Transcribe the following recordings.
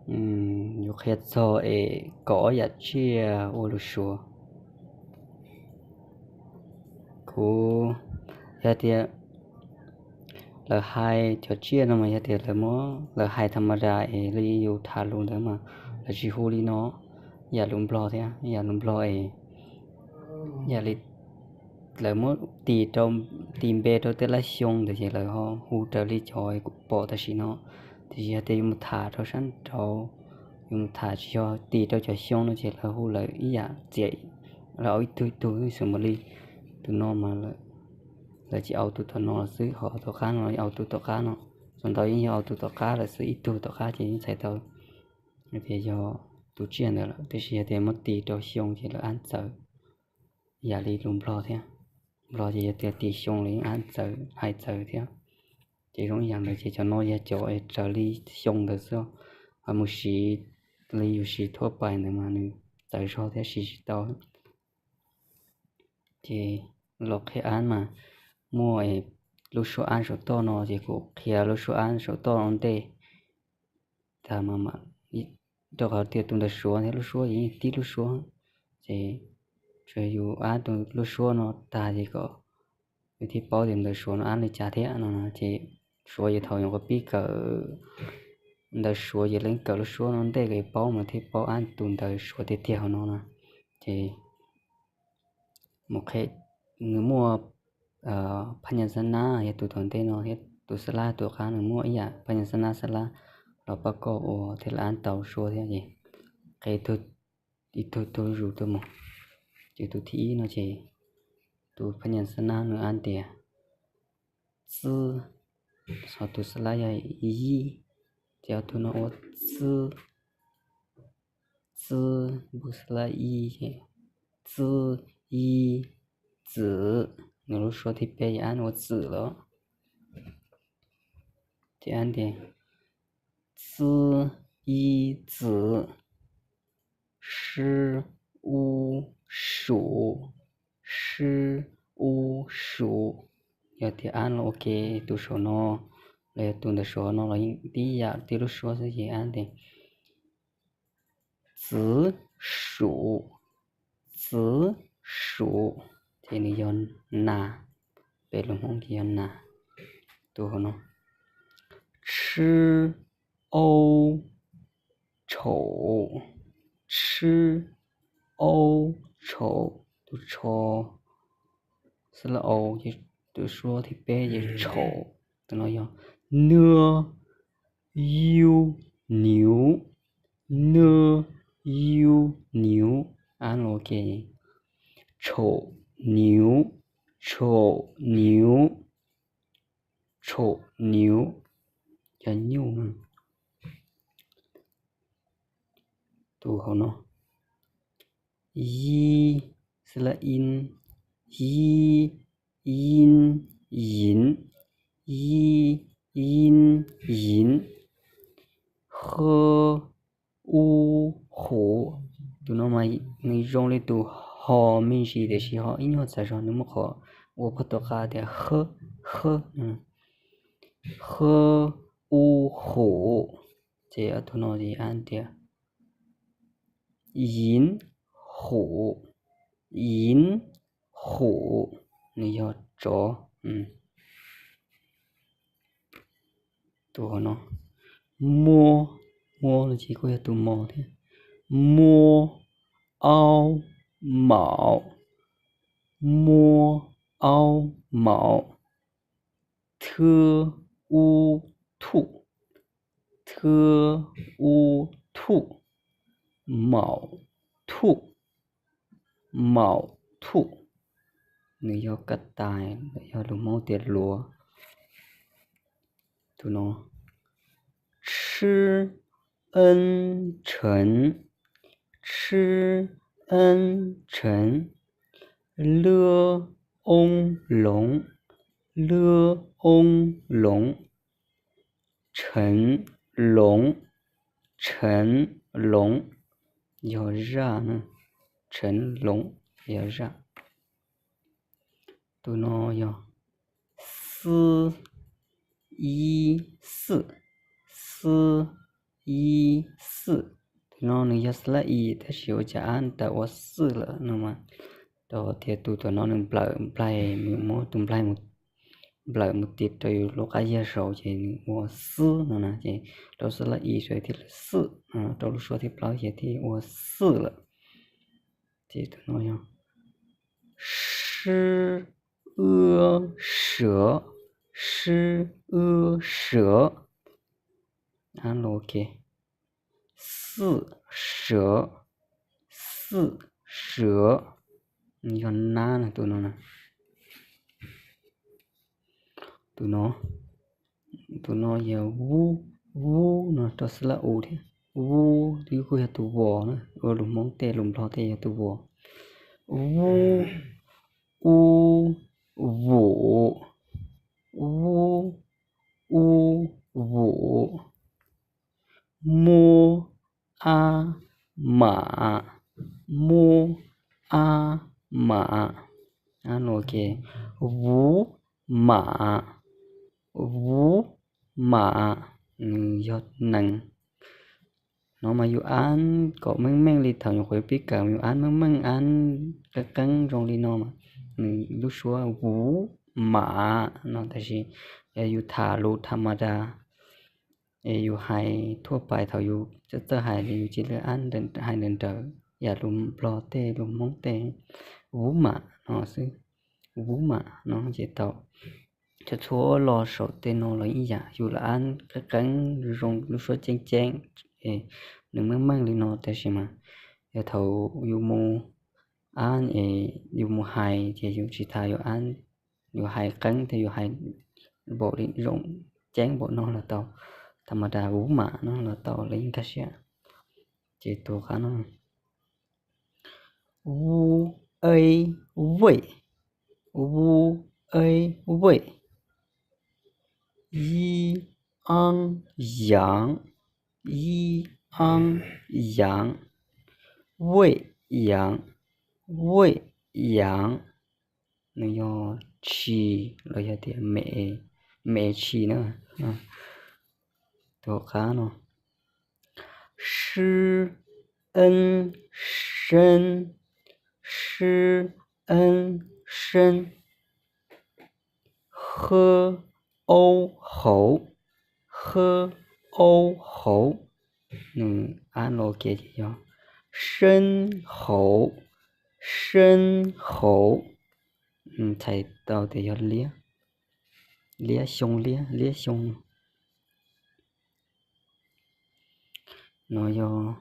Yuav qhia txog es kom ob yam tsiaj ua lus suav. Kuv, yog tias lawv hais cov tsiaj no mas yog tias lawv muab lawv hais tham ma das es li yus tham lus ntawd mas lawv tsis hu li no, yam lus Nplog thiab yam lus Nplog es yam li lawv muab tis rau, tis npe rau tej lab xyoo ntawd ces lawv ho hu raws li cov kuv pom tam sim no. Tiam sis yog tias yus mus tham rau sab nraud, yus mus tham tsis yog tis rau cov xyoo no ces lawv hu lawv ib yam txiav, lawv au ib tug ib tug xwb. Xws li tus no mas lawv tsis au tus tom no xwb, ho tom qab no au tus tom qab no. Txog ntawd yeej yog au tus tom qab lawm xwb, ib tug tom qab ces yeej txhais tau tias yog tus tsiaj ntawd lawm. Tiam sis yog tias muab tis rau xyoo ces lawv ab txawv, yam li lus Nplog thiab. Nplog ces yog tias tis xyoo los yeej ab txawv, hais txawv thiab. Ces zoo ib yam ntawd ces cov no yog cov raws li xyoo ntawd xwb, ho mus siv li yus siv thuab pais ntawd mas nws txawv zog thiab siv tsis tau. Ces los qhia ab mas muaj lub suab ab saum toj no ces kuv qhia lub suab ab saum toj ua ntej tag mas, rau qhov tias tus ntawv suav thiab lub suab yeej tib lub suab, ces tsuas yus ab tus lub suab no tag ces kom yus thiaj paub tias ntawv suav no ab li cas thiab no. Ces suav ces thaum nyuam qhuav pib kawm ntawv suav ces leej kawm lub suab no ntej kom paub mas thiaj paub ab tus ntawv suav tiag tiag hauv no na. Ces mus qhia, nws muaj phab nyas xab nab yog tus tom ntej no thiab tus xab lab tus qab nws muaj ib yam phab nyas xab nab xab lab los pab koj ua thiaj li ab tau suab thiab. Ces qhia ib tug tug zus tuaj mus. Ces tus thib ib no ces tus phab nyas xab nab nws ab tias txib, ho tus xab lab yog yib, ces ob tug no ua txib, txib, npu xab lab ib, txib, yib, txwm. Nws lub suab thib peb ces ab ua txwm los. Ces ab tias txib, yib, txwm, sib, ub, sum, sib, ub, sum. Yog tias ab los ua ke tus saum no los yog tus ntawm saum no los yeej tib yam tib lub suab xwb ces ab tias txwv sum, txwv sum, ces nws yog nas, peb lus Hmoob ces yog nas. Tus hauv no, tshib, aub, tshaum, tshib, aub, tshaum. Tus tsho, xab lab au, ces tus suab thib peb ces tshaum. Tus no yog nuab, yub, niuv, nuab, yub, niuv. Ab los ua ke, tshaum, niuv, tshaum, niuv, tshaum, niuv. Cov nyuj no. Tus hauv no, yib, xab lab in, yib, yib, yib, yib, yib, yib. Hab, ub, huv. Tus no mas nws zoo li tus ho me ntsis tiam sis ho ib nyuag txawv zog, nws muaj qhov ua pog tom qab tias hab, hab. Hab, ub, huv. Ces ob tug no ces ab tias yib, huv, yib, huv. Nws yog tsov. Tus hauv no, muab, muab no ces kuj yog tus mos thiab. Muab, aub, maum, muab, aub, maum. Thwb, ub, thuj, thwb, ub, thuj, maum, thuj, maum, thuj. Nws yog kab tais, yog lus Hmoob tias luav. Tus no, tshib, eeb, tsheev, tshib, eeb, tsheev, luab, oob, loov, luab, oob, loov, tsheev, loov, tsheev, loov, yog zaj, tsheev, loov, yog zaj. Tus no yog xib, ib, xwm, xib, ib, xwj. Tus no nws yog slab i tab sis ua cas ab tawm ua xwj lawm no mas, rau qhov tias tus tom no nws nplawm nplaig, muab tus nplaig mus, nplawm mus ti rau yus lub qab yiag saud ces nws ua xwb no na, ces rau slab i saud thiaj li xwj, rau lub suab thib plaub ces thiaj ua xwj lawm. Ces tus no yog sib, wb, sov, sib, wb, sov. Ab los ke, xwj, sov, xwj, sov. Yog nab na tus no na. Tus no, tus no yog vub, vub no rau slab u thiab. Vub twb kuj yog tus vos na, ua lus Hmoob tej lus Nplog tej yog tus vos. Vub, ub, vum, vub, ub, vum. Mub, ab, mam, mub, ab, mam. Ab los ke, vub, mam, vub, mam, nws yog nees. No mas yus ab kom meej meej li thaum nyuam qhuav pib kawm, yus ab meej meej, ab qeeb qeeb zoo li no mas nws lub suab vub mam no, tab sis yog yus tham lus tha ma da es yus hais thuaj pais thaum yus txawj txawj hais li yus cia li ab hais nrawm nrawm yam lus Nplog tej lus Hmoob tej, vub mam no xwb, vub mam no ces tau. Txhua txhua lo saum tej no los ib yam, yus los ab qeeb qeeb zoo lub suab ceeb ceeb es nws meej meej li no, tab sis mas yog thaum yus mus ab es yus mus hais ces yus tsis tas yus ab, yus hais qeeb thiab yus hais npaum li zoo ceeb npaum no los tau, tha ma da vub mam no los tau li nkag siab. Ces tus qab no, vub, eb, vej, vub, eb, vej, yib, aab, yaav, yib, aab, yaav, vej, yaav, vej, yaav. Nws yog tshis los yog tias me, me tshis na. Tus qab no, sib, eeb, seeb, sib, eeb, seeb, hab, aub, hauv, hab, aub, hauv. Nws ab los ke ces yog seeb hauv, seeb hauv. Txhais tau tias yog liab, liab xyoo, liab, liab xyoo. No yog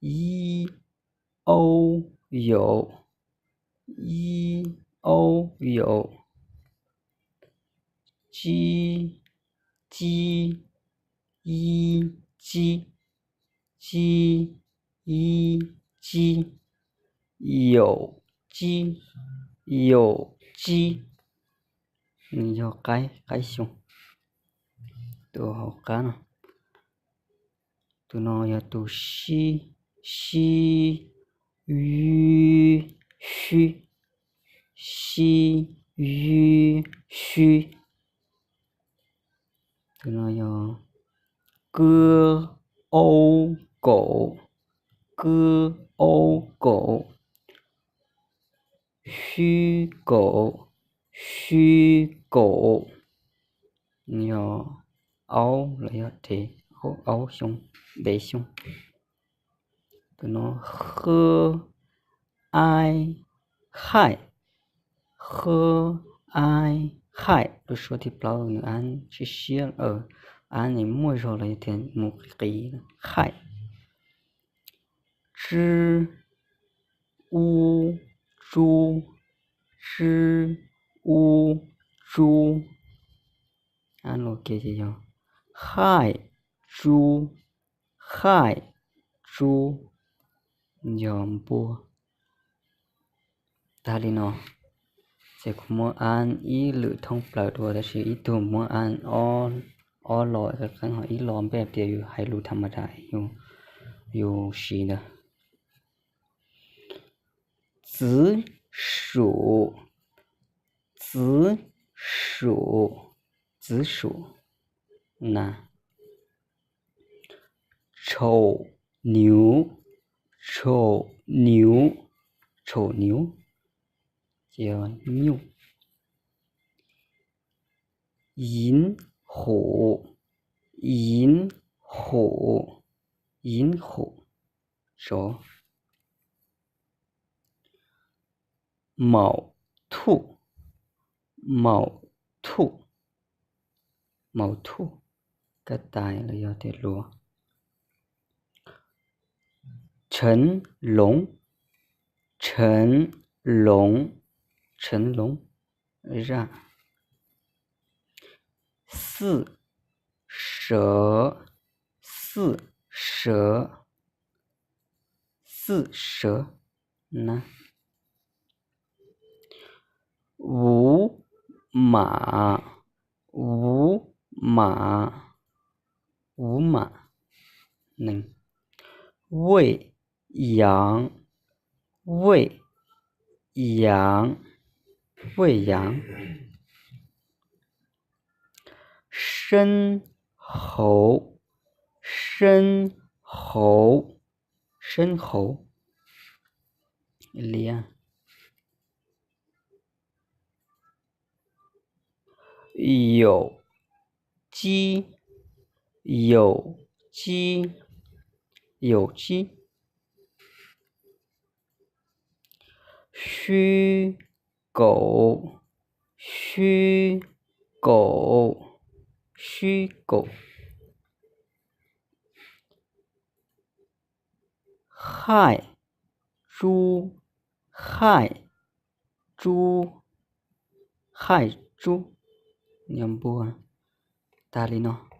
ib, aub, yaum, ib, aub, yaum, tsib, tsib, ib, tsib, tsib, ib, tsib, yaum, tsib, yaum, tsib. Nws yog qaib, qaib xyoo. Tus hauv qab no, tus no yog tus sib, sib, ywb, swb, sib, ywb, swb. Tus no yog kwb, aub, kaum, kwb, aub, kaum, swb, kaum, swb, kaum. Yog aub los yog dev, aub xyoo, dev xyoo. Tus no hab, aib, haim, hab, aib, haim. Lub suab thib plaub nws ab siab siab, ab nws muaj zog los yog tias mus qis qis, haim. Tsib, ub, tsub, tsib, ub, tsub. Ab los ke ces yog haim tsub, haim tsub, yog npua. Tag li no, ces kuv muab ab ib lwm thoob plaws dua, tab sis ib tug muab ab ob lo qeeb qeeb, ho ib lo npaj tias yus hais lus tha ma da yus siv ntawd. Txwv sum, txwv sum, txwv sum na. Tshau niuv, tshau niuv, tshau niuv, ces nyuj. Yim hum, yim hum, yim hum, tsov. Maum thuj, maum thuj, maum thuj, kab tais los yog tias luav. Tsheev loov, tsheev loov, tsheev loov, zaj. Xwj sawv, xwj sawv, xwj sawv, na. Vuv mam, vuv mam, vuv mam, nees. Wej yaav, wej yaav, wej yaav. Seeb hauv, seeb hauv, seeb hauv, liab. Yaum tsib, yaum tsib, yaum tsib. Swb kaum, swb kaum, swb kaum. Haij tsub, haij tsub, haij tsub, npua. Tag li no.